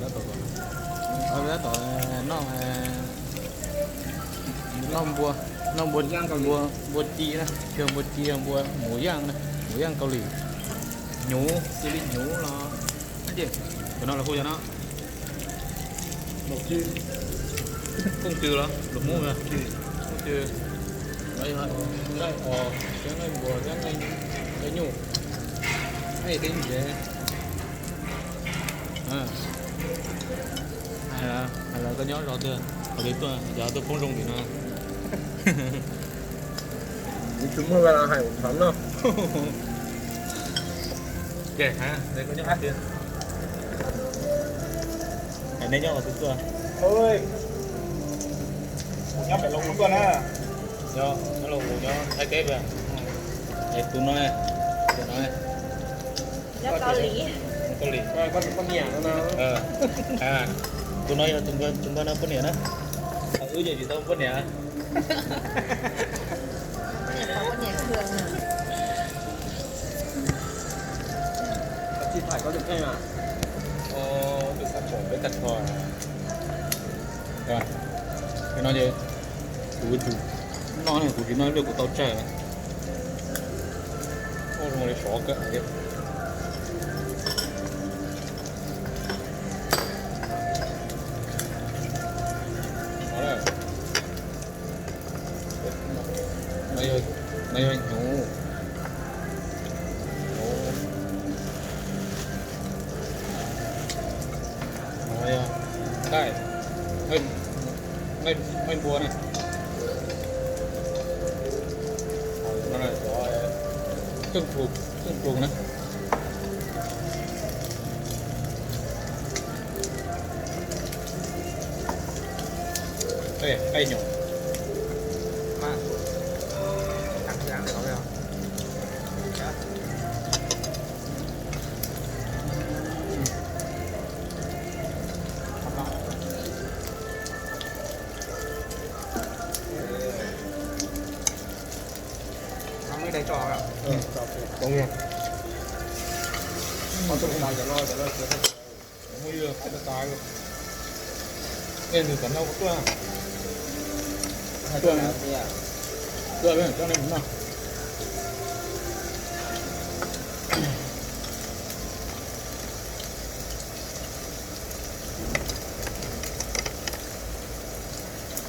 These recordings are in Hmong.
Tab tom, tab tom noj, noj npua, noj npua, npua, npua ci na, tsis yog npua ci, yog npua hmuv yaj na, hmuv yaj Kaus Lim, hnyuv, cia li hnyuv los, cov no los hu cov no. Kooj cw los lus Hmoob, kooj cw, nqaij os, thiab nqaij npua thiab nqaij nyuj, nqaij teb ntiav. Hais lawv koj nyob zos twg, qhov twg tuaj, yog tuaj poob zoo tim no. Tsis muaj vaj hais ua thov noj. Ces hais koj nyob qhov twg, hais neb nyob qhov twg tuaj. Nyob pem Los Mus tuaj na. Nyob, nyob Los Mus, nyob Thaib teb. Es tus no, tus no, Nyob Kaus Lim. Kaus Lim. Tus no yog tus npawg no poj niam na. Wb ces tsis tau poj niam. Poj niam tau poj niam kawg. Tsis tham koj tus kheej mas. Tus xav pom peb tag nrho. Tus no ces kuv tsum noj ne, kuv tsis noj ib pliag kuv tau tsawg na. Ua zoo li sov kawg thiab. No yog hnyuv. No yog nqaij, nqaij npua na. No cov keej plhu, keej plhu na. Nqaij nyuam. Ej, nws tom no kuv tuaj, tuaj, tuaj coj nej mus noj.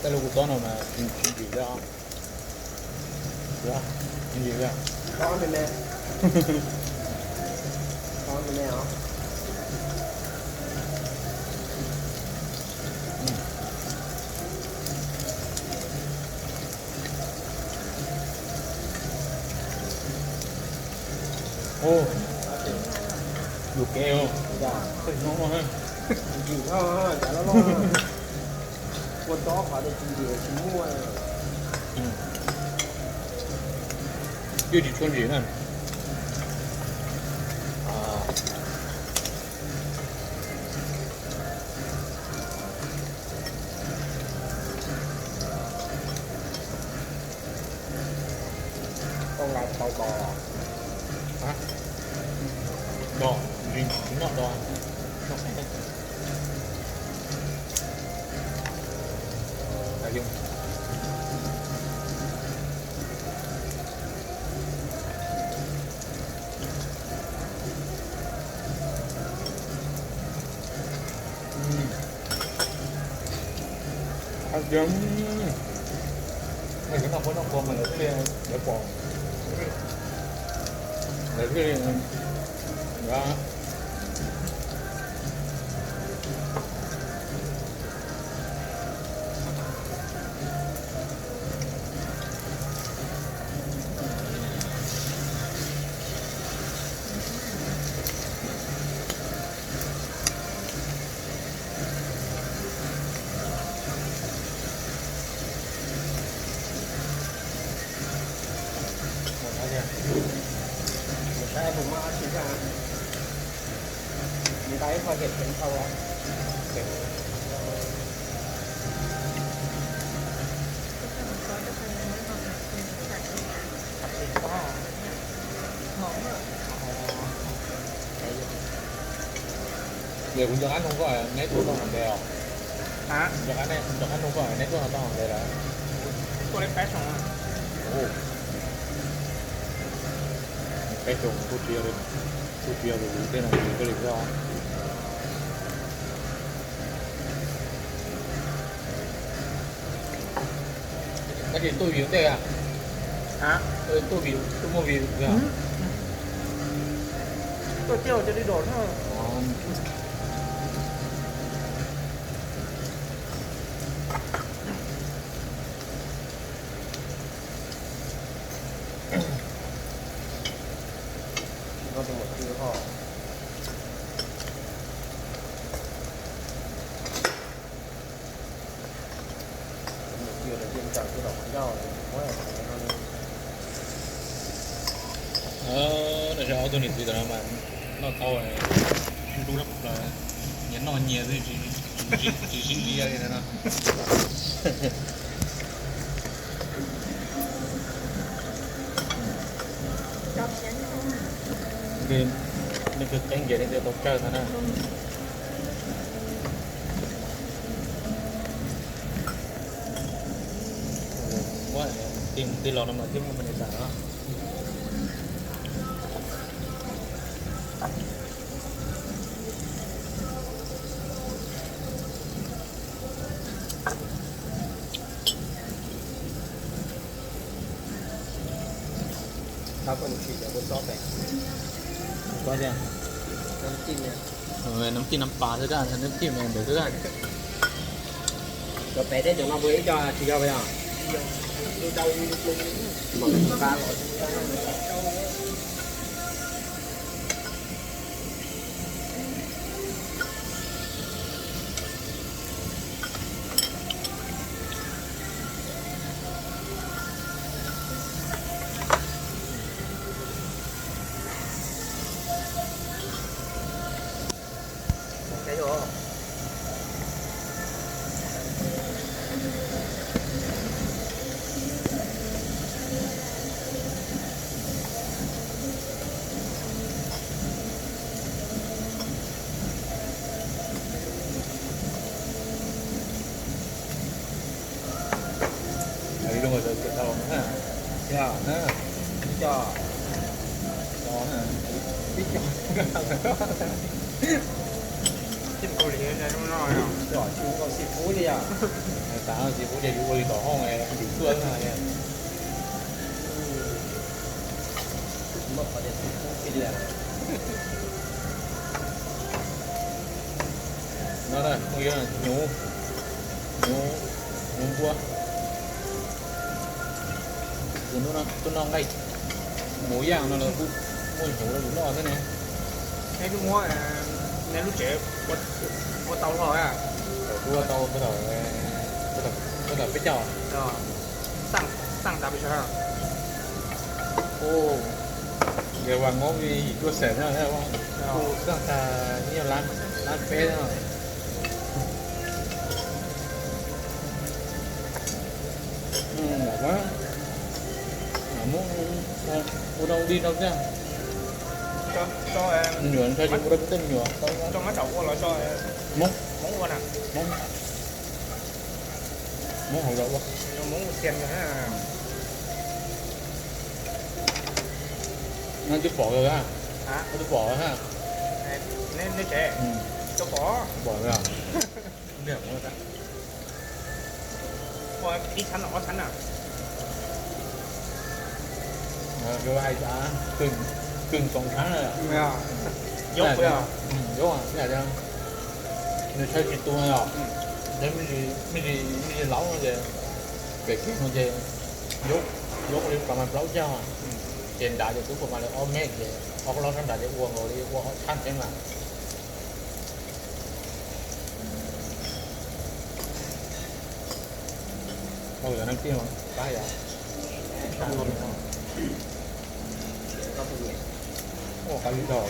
Tej lub kua txob no mas tsis, tsis ntsim thiab os. Tsis ntsim thiab. Tsis ntsim thiab os. Ua kev, pheej hnub no, ntsim no, cas loj loj, ua tsob qhov tias tsis ntsim tsis muaj. Yeej tsis tshua ntsim na. Tau nqa tau tos. Hab, dos, tsis noj dos, noj qeeb. Hab tias, nej cov noj qhuav noj qhuav mas lawv thiaj li, lawv pom, lawv thiaj li, Saib puas muaj dab tsi thiab. Nqa ib qho cem ceev tau los. Tsis tau. Kuv nco qab nug koj, neb tuaj tau hauv ntej os? Nco qab nug koj, neb tuaj tau hauv ntej lawm? Tuaj li peb xyoos. Peb xyoos kuj tsis yog, kuj tsis yog lus lus tej no, koj li koj. Tab sis tuaj view tej a? Tuaj view, tuaj muaj view. Tuaj coj cov li dos no. Nws yog ob tug niam txiv tam no mas noj tau nrub tshaj plaws, nyias noj nyias xwb, tsis sib ziab li no. Leej twg qeeb ces leej twg tau tsawj ntag na. Muab tij mus tij los no mas thiaj muaj me nyuam tas no. Tau koj mus sim cov kua txob pem. Kua txob thiab. Nab tij nab pas xwb dab, nab tij me ntawd xwb dab. Cov pem thiab cov no puas ib co tsis yog yog? Tsis ua li xim fub ces yus ua li tom hoob lim tuaj na. No, hnyuv, hnyuv npua. Kuv tuaj noj nqaij mus yaj no los kuj muaj hnyuv rau yus noj thiab ne. Neb lub tsev ua tau hlo? Kuv ua tau, ua tau peb caug. Xaj tas pes tsawg? Ua vas mob yim cuaj xees na, kuj xaj tas ib nyuag lab peb na. Muab ua rau dib rau thiab. Nyuam ntshai tsis ua rau tej me nyuam. Hmoob, Hmoob, Hmoob hauv zos ua. No twb pom lawm, twb pom lawm. Pom lawm. Ib txhab los ob txhab na. Hais tias kws txoos txhab na. Nws tshawb tsis tu no yog, me ntsis laub no ces, pem kiag no ces, yuav ua li pas mas plaub caug, ces nrad ces twb pas mas li ob mev ces ob lub sab nrad ces ua nkaus li ua ob txhab ntxiv mas. Ua yog neeg tij mas qab yog. Ua qab li dhau.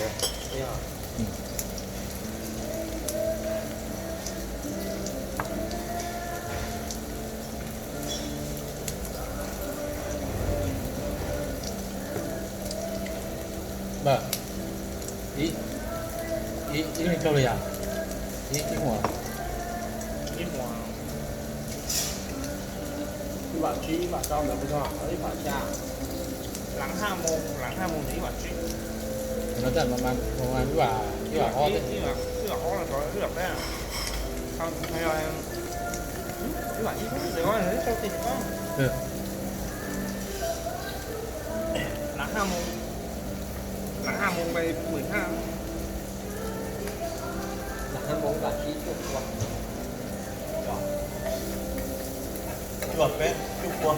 Ib leeg kaug li yom? Ib, ib hmos, ib hmos, ib vam tsib, ib vam rau ntawd puas yog, ib vam xya, leev haj moo, leev haj moo ntawd ib vam tsib. No tab mas ib vam, ib vam ob, ib vam ob los rau ib vam peb, ib vam ib, leev haj moo, leev haj moo mười hai. Leev haj moo ib vam tsib cuaj pua. Ib vam peb cuaj pua.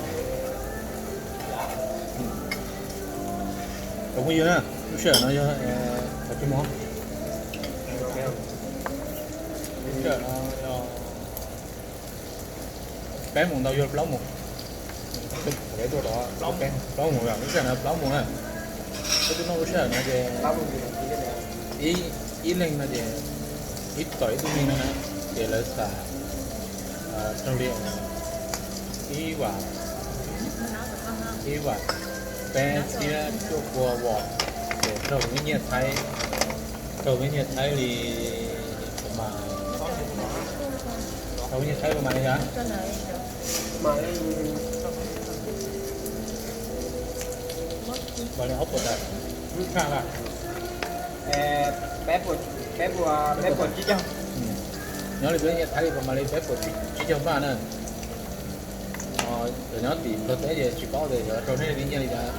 Cov phooj ywg na, lub sij hawm no yog kaum tsib moos. Lub sij hawm no yog peb moos ntau yog plaub moos. Plaub moos, lub sij hawm no plaub moos na. Peb twb noj lub sij hawm no ces ib, ib leeg no ces ib txom ib tug neeg no na, ces lawv xam raug li ib vam, ib vam peb txhiab cuaj pua vos, ces raug lub nyiaj Thaib, raug lub nyiaj Thaib li, raug lub nyiaj Thaib li mas li yog mas li ob puas tawm, lub tshaj lawm. Peb puas, peb puas tsib caug. Nyob li lub nyiaj Thaib li mas li peb puas tsib caug npaj na. Cov nyob tim Nplog teb ces tsis paub tias yuav raug nej li nyiaj li cas,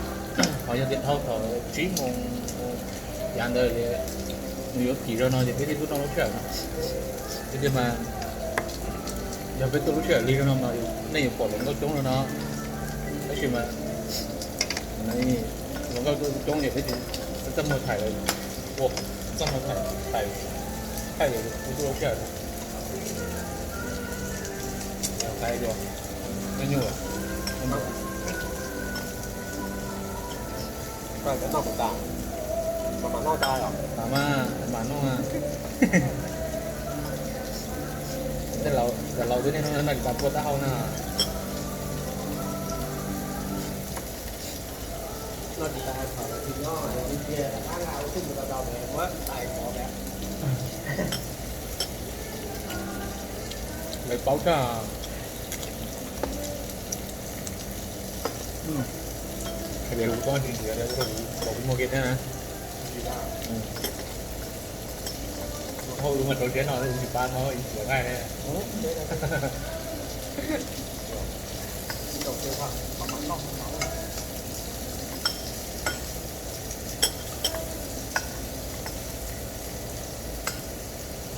ho yog tias dhau thaum tsib moos yav ntawd li, nws yuav phim zog no ces peb thiaj tuaj noj lub sij hawm no. Tiag tiag mas yog peb tuaj lub sij hawm lig zog no mas nej yuav pom hluas nkauj coob li no, tab sis mas hluas nkauj coob ces peb txaj muag thaij, ua txaj muag thaij, thaij, thaij kuv tuaj lub sij hawm no. Nyuj, nyuj, noj tas, mam noj, mam noj. Tej laus, laus twb niaj hnub noj li cas puag taub hau na. Noj tsis tas thaum tsis nyob ib pliag rov qab nqa ua tuj mus rau rau pem muab tais pov pem. Lawv paub tag. Hais tias kuv tsis nyiam, ua rau kuv muaj kiag thiab na. Hauj lwm mas rau siab no kuv tsis pab no ib pliag nqaij ne.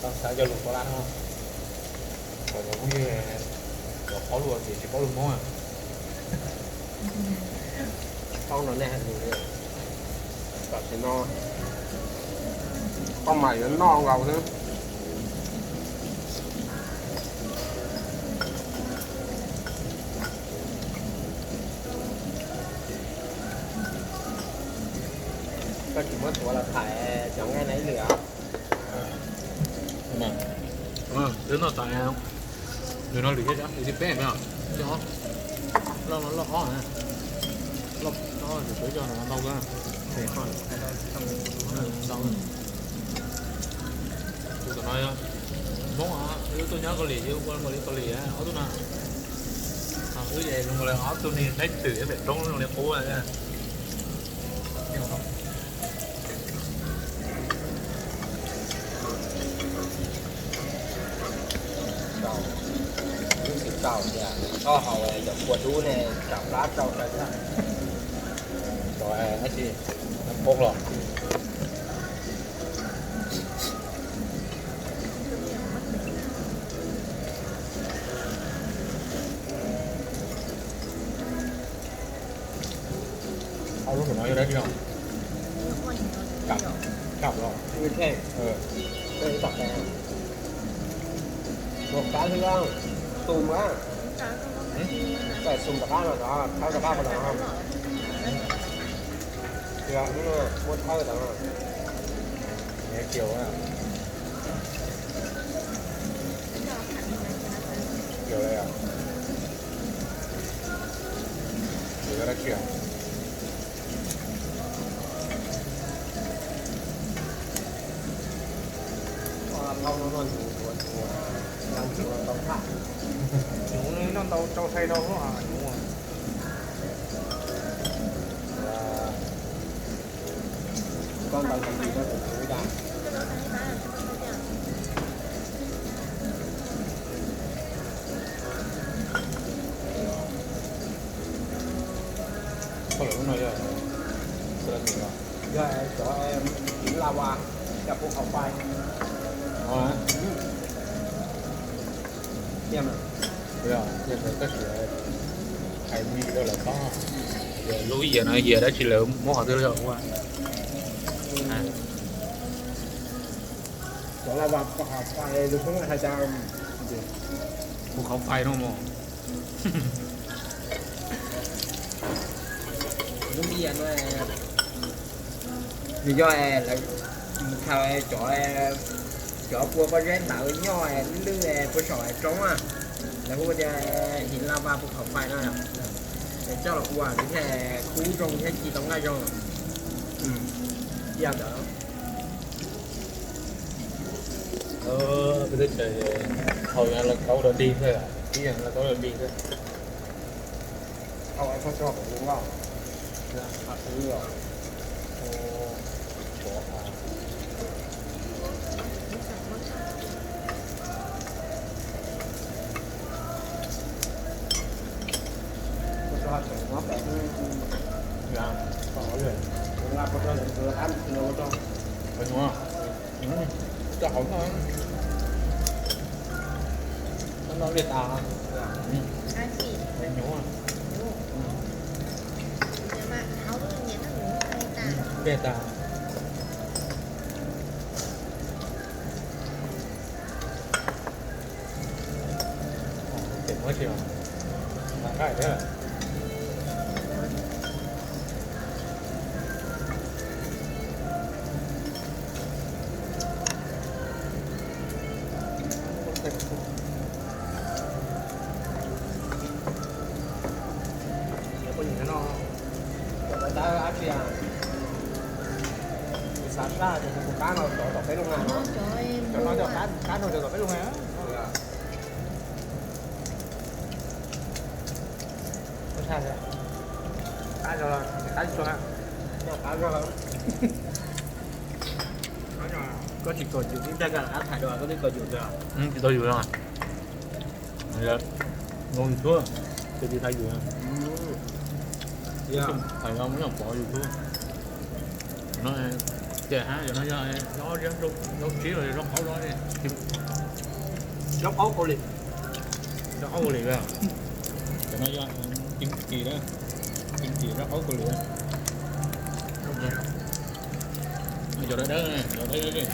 Tau xav cov lus Pov Lab no, kom cov phooj ywg cov paub lus ces tsis paub lus Hmoob. Paub no nej hais lus li, tam sim no poj mas yuav noj nkaus xwb. Koj tsis muab tuav los tham cov nqaij na ib lwm os. Twb noj tas, lwm no lwm thiab, lwm thib peb na, loj no loj ob na, loj ob ces kuv coj no ntau kawg, ntau. Tus tom no Hmoob, wb tuaj nyob Kaus Lim ces wb ua ua li Kaus Lim ob tug no. Wb ces zoo li ob tug neeg saib twm pem roob zoo li qub. Lub xim tsaus tias koj haus yog kua dub ne, tsaus plab tsaus plawg thiab. Tsaus dab tsi? Qub los. Ob lub no yog dab tsi no? Kam los. Tus kab xwb, tus mas. Koj xum rov qab no, rov thawb rov qab no. Muab thawb rau. Kiaus, kiaus li, kiaus dab tsi? Nyuv noj ntau rau sai rau. Yog cov hiv lava, cov pub qhov fais. Hais mi rau lawv paub, lub yias no yias dab tsi lawv muab qhov twg los ua. Cov lava pub qhov fais, pub qhov fais no mos. Lub yias no nws yog lawv mus thaij cov, cov pua pob zeb ntawd nyob lwj lwj puag saum roob, lawv hu tias hiv lava pub qhov fais no, es coj los ua nws thiaj kub zoo thiab ci tau nqaij zoo. Ib yam ntawd. Peb teb chaws haus yog lauj kaub dog dig xwb, ib yam lauj kaub dog dig xwb. Cov hauv no, no dej tas. Nyuv dej tas. Ces muab tsis mas nqaij thiab. Peb no, cov dab dab tsi, xav sab ces tus qab no cov tom peb lub na no. Cov no cov qab no cov tom peb lub na. Qab, qab, qab. Koj tsis kom yus tib tag koj rov qab tham dua, koj twb kom yus. Tsis tau yus no. Zoo YouTube, ces tsis tham yus. Tham no muab yog pov YouTube. No ces hab yog no yog zaub, zaub tsib los zaub qaub no. Zaub qaub Kaus Lim. Zaub qaub Kaus Lim. Cov no yog kim chi, kim chi zaub qaub Kaus Lim. Cov dawb dawb, cov dawb dawb.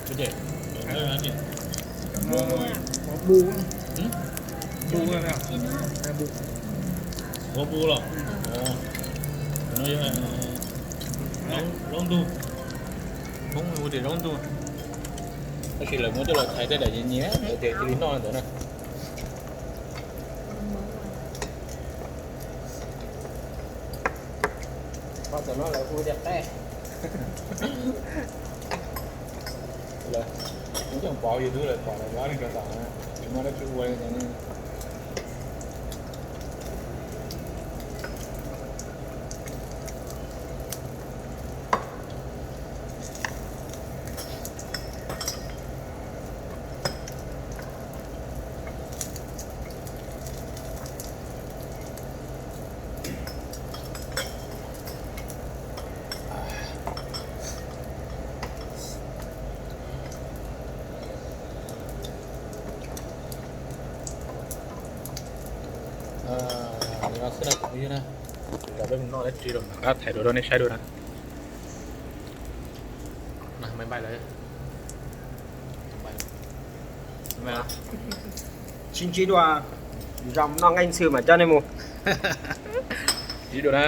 Cov dawb dawb. Bu, bu, bu los. Cov no yog zaub ntug. Hmoob hu tias zaub ntug, tab sis lawv muab coj los thaiv tej daim nyias nyias lawv tias cia li noj ntawd na. Qhov cov no lawv hu tias qej. Lawv, kuv coj pov YouTube lawv pom lawv nyob neeg cov tom, tsis muaj dab tsi ua li ntawd ne. Li no xwb na, peb mus noj dab tsi rau qab thaij dua rau nej saib dua na. Sib ntsib dua, zoo noj nqaij ntxhw mas coj nej mus. Sib dua na.